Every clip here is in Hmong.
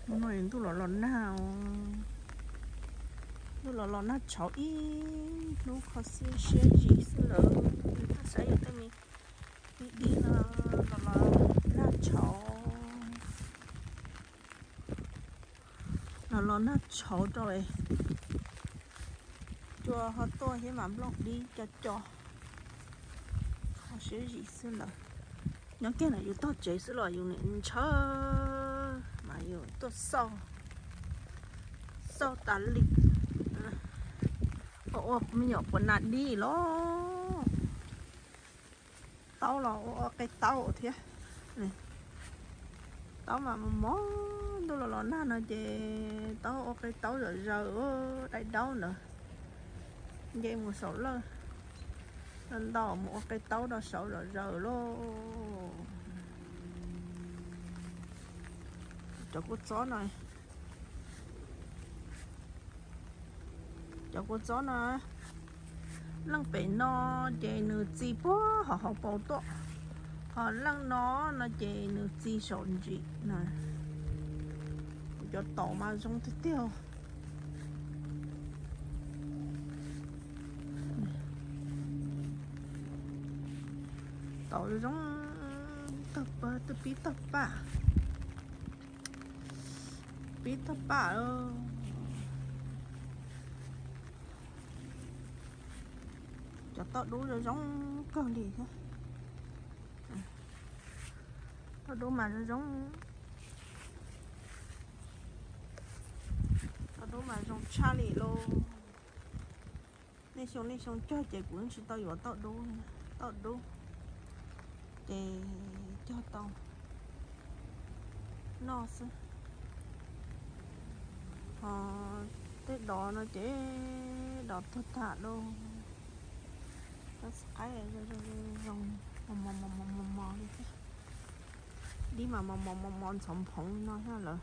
Hnub no ntuj los los nag, ntuj los los nag tshauv ib hnub kho siab siab zim xwb lawm. Koj saib yus tej me dib dib no los los nag tshauv, los los nag tshauv rau cua ho tuaj thiab mas nplooj dib co co, kho siab zim xwb lawm. Nyob kiag ntawm yus tog tsev xwb los yus nim ntshaw mas yus tuaj xauj, xauj tas li. Ua ua me nyuam quas nas dib los, taub los ua ua qe taub thiab. Taub mas mos mos, ntuj los los nag no ces taub ua qe taub zom zaws, dai daub ntawd nce mus saum lawj, ntau mus ua qe taub rau saud zom zaws lauj. Cov kua txob no, cov kua txob no, leej pem no ces nws txi puag hauv hauv paus tuaj, ho leej no no ces nws txi saum ntsis na. Kuv cov taum mas zoo tiag tiag. Taum zoo tawg pag, twb pib tawg paj, pib tawg paj. Cov toj dub zoo zoo kawg li thiab. Toj dub mas zoo zoo, toj dub mas zoo tshaj li lauj. Nej xyoo nej xyoo cog ces kuv yeej tsis tau yuav toj dub, toj dub ces cog tau noj xwb. Ho tej dov no ces dov tuag tag lauj. Tab sis qaib zoo mos mos mos mos li thiab. Dib mas mos mos mos mos ntxhov nphoov li no thiab lawm.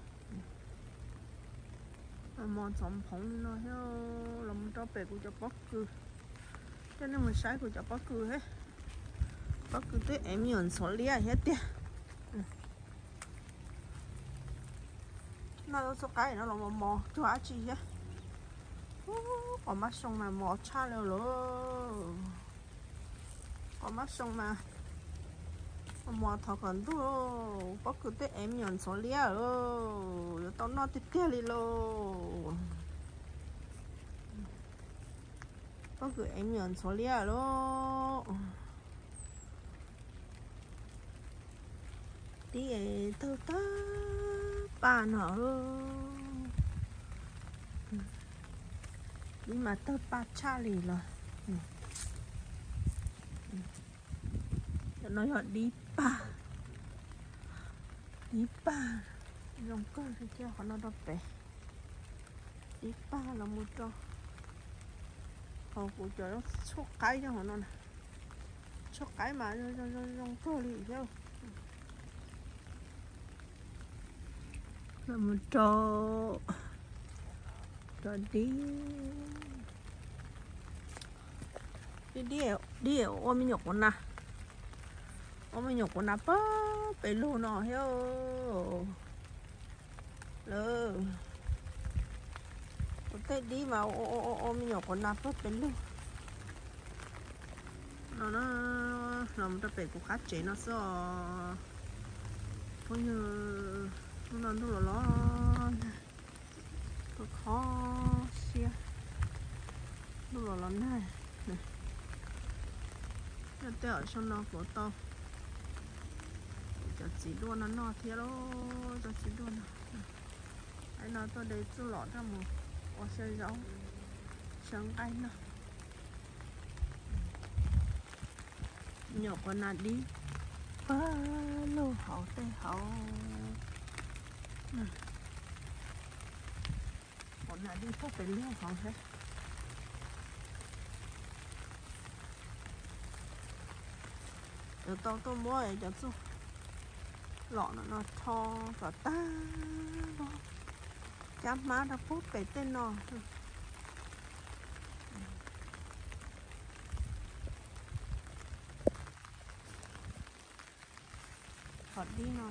Mos ntxhov nphoov li no thiab. Los mus rau pem kuv cov pob kws, coj nej mus saib kuv cov pob kws thiab. Pob kws twb ev me nyuam ntxhuav liab thiab tiag. Noj lub txuj qaib no los mos mos cuag dab tsi thiab. Ub, qos mab soo mas mos tshaj li lawm. Qos mab soo mas mos thov kom ntuj, pob kws twb ev me nyuam ntxhuav liab lawm, yuav tau noj tiag tiag li lauj. Pob kws ev me nyuam ntxhuav liab lauj. Dib es tawg tag paj no. Dib mas tawg paj tshaj li los. Cov no yog dib paj, dib paj zoo kawg li thiab. Qhov no rau pem, dib paj los mus rau hauv kuv cov tshuaj qaib nyob hauv no na. Tshuaj qaib mas zoo zoo kawg li thiab. Los mus rau, rau dib, dib, dib ua me nyuam quas nas, ua me nyuam quas nas pag pes lug no thiab. Lawm, kuv tej dib mas ua me nyuam quas nas pag pes lug no na. Los mus rau pem kuv qab tsev no xwb os. Phooj ywg, hnub no ntuj los los nag, kho kho siab, ntuj los los nag. Nyob tej zaum xyoo no kuv tau kuv cov txiv duaj no noj thiab lauj, cov txiv duaj no. Aib no tuaj de txuj lom rau mus ua xyaw zaub, xyaw nqaij noj. Nyuam quas nas dib pag lug hauv tej hauv. Quas nas dib pag pes lug hauv thiab. Yuav tau tuaj muab cov txuj lom no no rho kom tag, cab hmab rau pug pem tej no. Qhov dib no,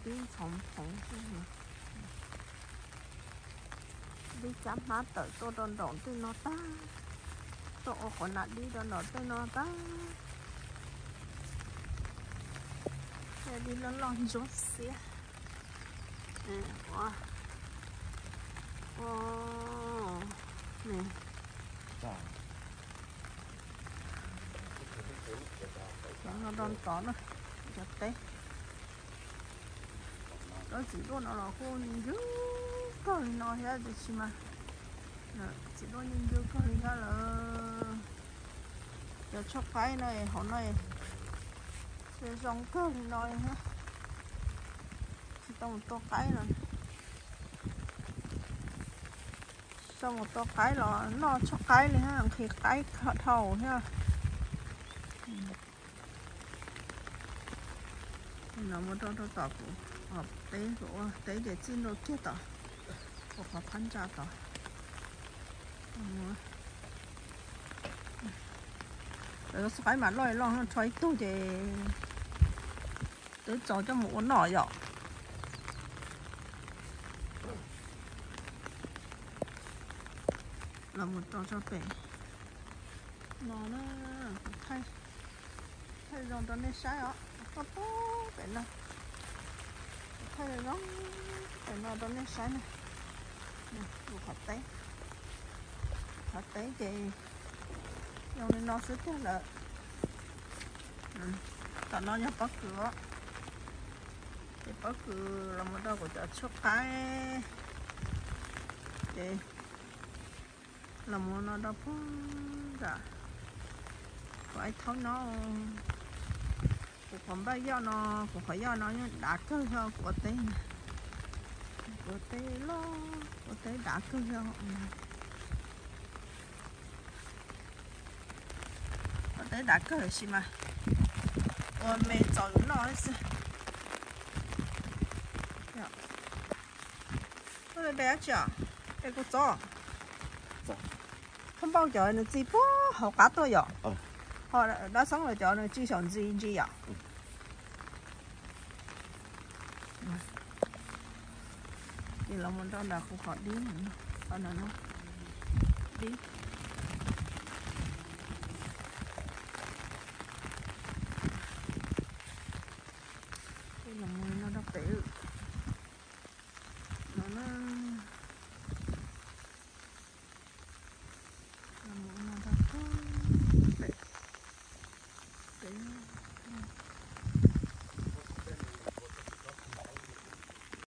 Dib ntxhov phoov xwb. Dib cab hmab tawm tuaj rau nraum tej no tag, tuaj ua qhov nas dib rau nraum tej no tag. Dib loj loj ntsuab xiab. Cov no rau ntxov na, cov teb. Cov txiv duaj no los kuj ncw kawg li no thiab tiam sis mas, txiv duaj ncw ncw kawg li thiab lawm. Cov tshuaj qaib no hauv no zoo kawg li no li thiab. Tsis tau mus tua qaib los, tsis tau mus tua qaib los noj tshuaj qaib li thiab, nqhis qaib dhau thiab. No mus rau rau tom kuv, teb kuv ua teb ces txij ntua kiag tom kuv qhov phab ntsa tod. Lawv xub qaib mas loj loj, rho ib tug ces twb txaus coj mus ua noj yom. Los mus rau tso pem no na, kuv thaij zoo rau nej saib os, toj pem no, kuv thaij zoo pem no rau nej saib na. Kuv qhov teb, qhov teb ces zoo li no xwb tiag lawm. Tom no yog pob kws os, ces pob kws los mus rau kuv cov tshuaj qaib, ces los mus no rau pog nram kuv ib thaub no. Kuv qhov npaj yoj no, kuv qhov yoj no yeej dav kawg yog kuv ua teb, kuv ua teb loj, kuv ua teb dav kawg yog, kuv ua teb dav kawg sis mas ua me txaus yus noj xwb. Pe dab tsi os? Pe kua txob. Koj npauj cov nws txi puag hauv qab tuaj yom? Ho dab xoob los cov nws txi saum ntsis ntsis yom? Ces los mus rau nram kuv qhov dib, dib